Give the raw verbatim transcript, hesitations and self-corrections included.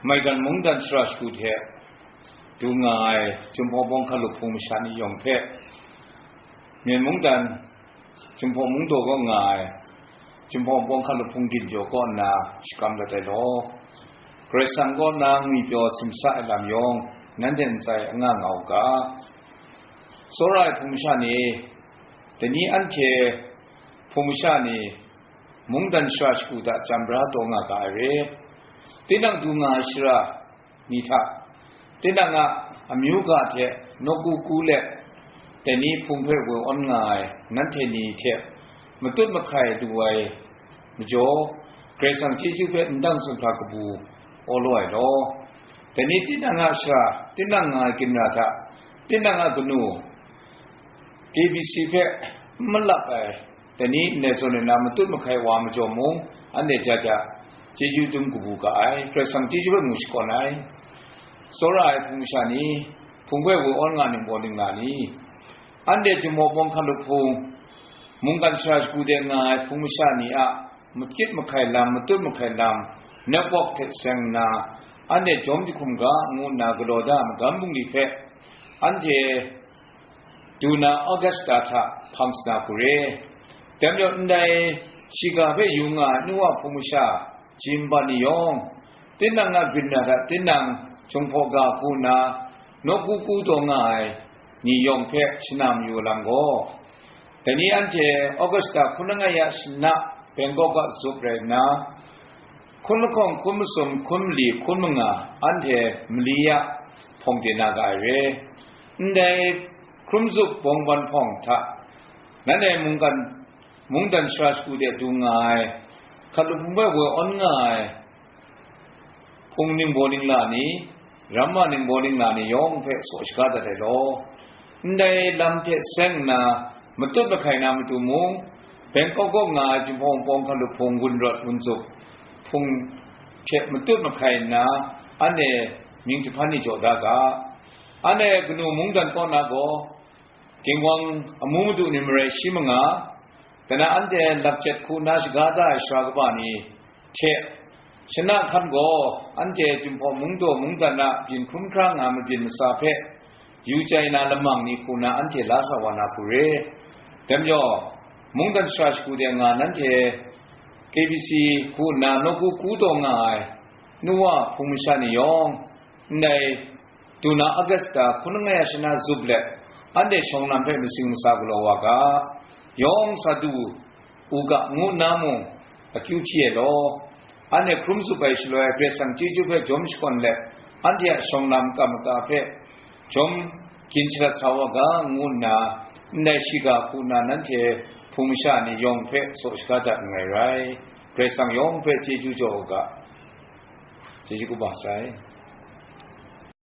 maigan mungdan shara shagu hte du nga ai Jinghpaw Bawng Hkalup Hpung masha ni yawng hpe, Myen mungdan Jinghpaw Mungdaw kaw nga ai Jinghpaw Bawng Hkalup Hpung Ginjaw kaw nna shakram dat ai law, Karai Kasang kaw na ngwi pyaw simsa ai lam yawng nanhte ntsa e anga nga u ga. Tsawra ai hpung masha ni, dai ni anhte hpung masha ni mungdan shara shagu hta jam bra taw nga ga ai re. Tinang du nga ai shara ni hta, tinang a amyu ga hte nawku ku let, dai ni hpung hpe woi awn nga ai nanhte ni hte matut mahkai lu ai majaw, Karai Kasang chyeju hpe ndang sunhkra kabu awlaw ai law, dai ni tinang a shara, tinang nga ai ginra hta, tinang a kanu, K B C hpe n malap ai, dai ni ndai zawn e na matut mahkai wa majaw mung, anhte ja ja chyeju dum kabu ga ai, Karai Kasang chyeju hpe mu shakawn ai. Tsawra ai hpung masha ni, hpung hpe woi awn nga ningbaw ningla ni, anhte Jinghpaw Bawng Hkalup Hpung, mungkan shara shagu de nga ai hpung masha ni a makyit mahkai lam, matut mahkai lam, network hte seng nna, anhte jawm jahkum ga ngu nna galaw da ai magam bungli hpe, anhte du na Augusta hta hpang sana hku re. Dai majaw, ndai shiga hpe yu nga ai nu wa hpung masha, jim ban ni yawng, tinang a ginra hta tinang Jinghpaw ga hku nna nawku ku taw nga ai ni yawng hpe shana mayu lam gaw, dai ni anhte Augusta hkun langai ya shana Bangkok a zup rai nna, hkun lahkawng, hkun masum, hkun mali, hkun manga, anhte mali ya hpawng de na ga ai re. Ndai hkrum zup bawng ban hpawng hta, nanhte mungkan, mungdan shara shagu de du nga ai, hkalup hpung hpe woi awn nga ai hpung ningbaw ningla ni, ramma ningbaw ningla ni yawng hpe saw shaga dat ai law, ndai lam hte seng nna matut mahkai na matu mung, Bangkok kaw nga ai Jinghpaw Bawng Hkalup Hpung wun rawt wun zup hpung hte matut mahkai nna, anhte mying jahpan ni jaw da ga. Anhte kanu mungdan kaw na gaw, ginwang amu madu ni marai shi manga, dai na anhte lap jet hku nna shaga da ai sara kaba ni hte, shana hkan gaw anhte Jinghpaw Mungdaw mungdan a byin hkrum hkra nga mabyin masa hpe yu chyai na lamang ni hku na anhte la sa wa na hku re. Dai majaw, mungdan shara shagu de nga nanhte K B C hku nna nawku ku taw nga ai nu wa hpung masha ni yawng, ndai du na Augusta hkun langai ya shana zup let, anhte shawng lam hpe masing masa galaw wa ga, yawng sa du u ga, ngu nna mung akyu hpyi ai law, anhte hkrum zup ai shaloi, Karai Kasang chyeju hpe jawm shakawn let, anhte a shawng lam kam maka hpe jawm gyin sharat sa wa ga, ngu nna, ndai shiga hku nna nanhte hpung masha ni yawng hpe saw shaga dat nngai rai. Karai Kasang yawng hpe chyeju jaw u ga. Chyeju kaba sai.